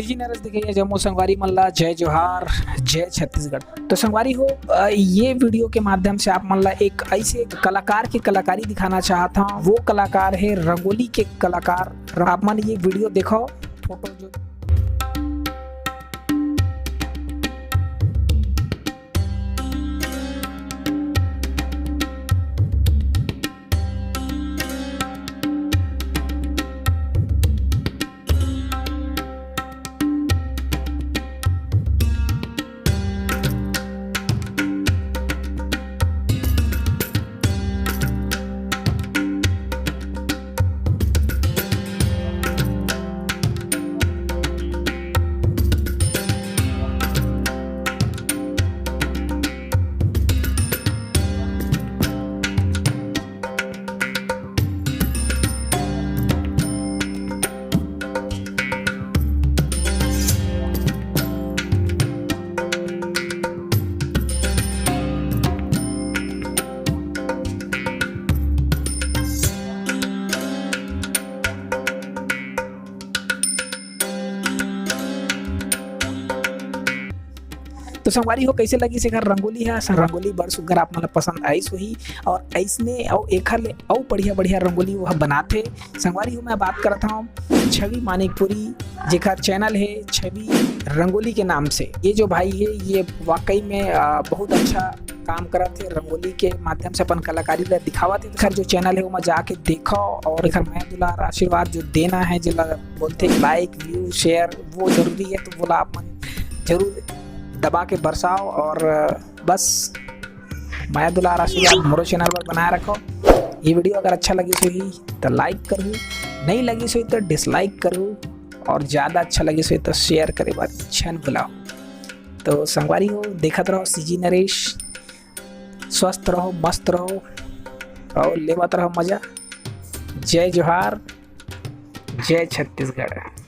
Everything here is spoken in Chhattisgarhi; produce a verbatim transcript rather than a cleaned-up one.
जी नरेश, देखिए जम्मो संगवारी मन ला जय जोहार, जय छत्तीसगढ़। तो संगवारी हो, अ, ये वीडियो के माध्यम से आप मन ला एक ऐसे कलाकार के कलाकारी दिखाना चाहत हूँ। वो कलाकार है रंगोली के कलाकार। आप मन ये वीडियो देखो, फोटो जो तो संगवारी हो, कैसे लगिस एकर रंगोली ह? रंगोली बड़ सुग्घर आप मन ला पसंद आइस होही, और अइसने अउ एखर ले अउ बढ़िया बढ़िया रंगोली वो ह बनाथे। संगवारी हो, मैं बात करत हूँ छवि मानिकपुरी, जेकर चैनल है छवि रंगोली के नाम से। ये जो भाई है, ये वाकई में, अ, बहुत अच्छा काम करत है, रंगोली के माध्यम से अपन कलाकारी ला दिखावत है। एकर जो चैनल है, ओमा जाके देखो और एकर मया दुलार आशीर्वाद जो देना है, जेला बोलते लाइक, व्यू, शेयर, वो जरूरी है, तो वोला आप मन जरूर दबा के बरसाओ। और, अ, बस मया दुलार आशीर्वाद मोरो चैनल पर बनाए रखो। ये वीडियो अगर अच्छा लगिस होही तो लाइक करहू, नहीं लगिस होही तो डिसलाइक करहू, और ज़्यादा अच्छा लगिस होही तो शेयर करे बर झन भुलाओ। तो संगवारी हो, देखत रहो सीजी नरेश, स्वस्थ रहो, मस्त रहो और लेवत रहो मजा। जय जोहार, जय छत्तीसगढ़।